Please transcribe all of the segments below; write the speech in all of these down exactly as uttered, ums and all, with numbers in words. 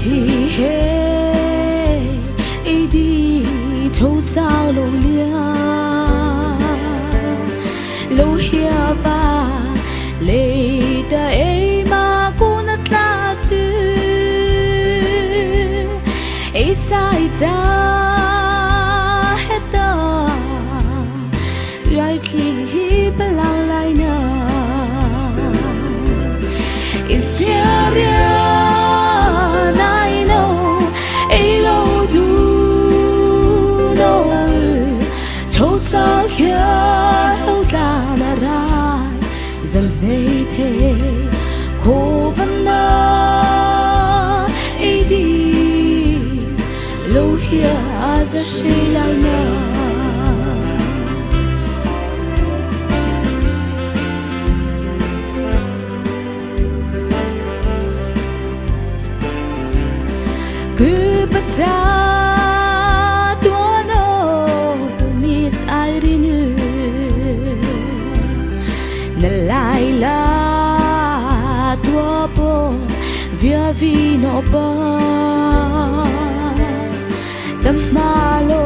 He, ei di chhôh sala lia, lo hia pa, lei ta ei ma ku na tla su, ei sai cha he ta, rai thi hi pa lau lai na. Ei sia ria nai no, ei lo du no, chhôh sa khia lo tla na rai, zan nei thei, kho va na, ei di, lo hia a za shi lai na. Ku pa cha tua no, Miss Irene, na lai la tua po, via vi no pa. Tama lo,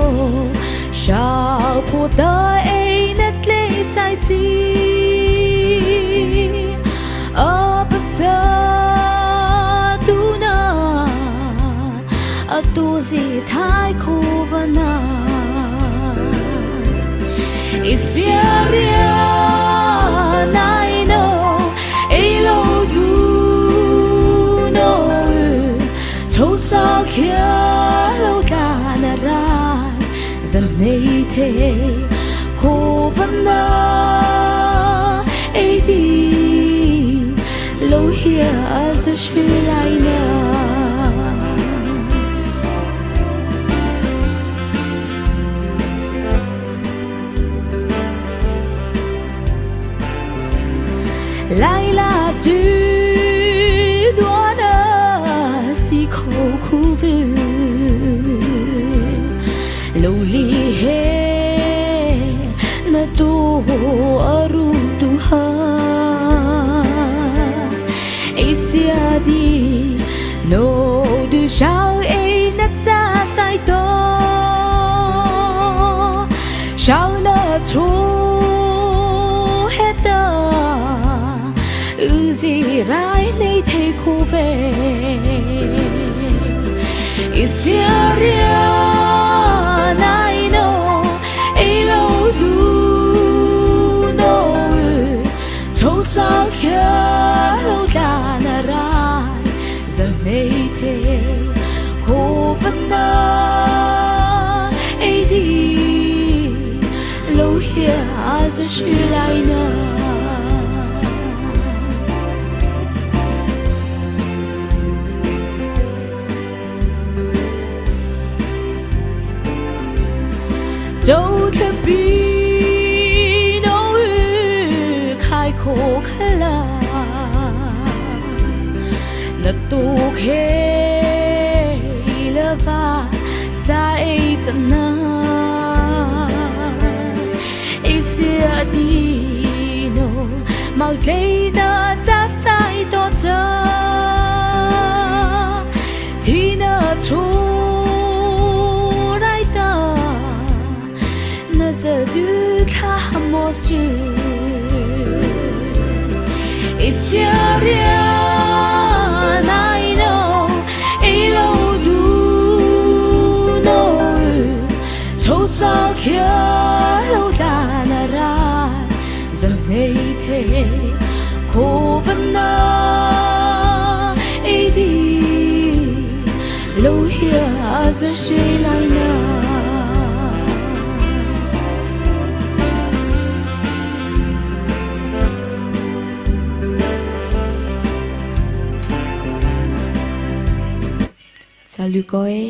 shao pho ta ei na tlei sai chi. A pa sa tu na, a tu zi thai kho va na. Ei sia ria nai no, ei lo du no, chhôh sa khia lo tla na rai, zan nei thei, kho va na, ei di, lo hia a za shi lai na. Lai la zu dua na si kho khu vu. Lo li he na tu a ru tu ha. Ei sia di no du shao ei na cha sai to. Shao na chhôh he ta, u zi rai nei thei kho ve. Ei sia ria nai no, ei lo du no, chhôh sa khia lo tla na rai, zan nei thei, kho va na, ei di, lo hia a za shi lai na. Chô tla pi no u khai kho kha la, na tu khe la va sa ei cha na. Ei sia di no, mau tlei na cha sai to cha. Thi na chhôh rai ta, na za du tha ha mo su. Ei sia ria nai no, ei lo du no, chhôh sa khia lo tla na rai, zan nei thei, kho va na, ei di, lo hia a za shi lai na. Cha lu ko e.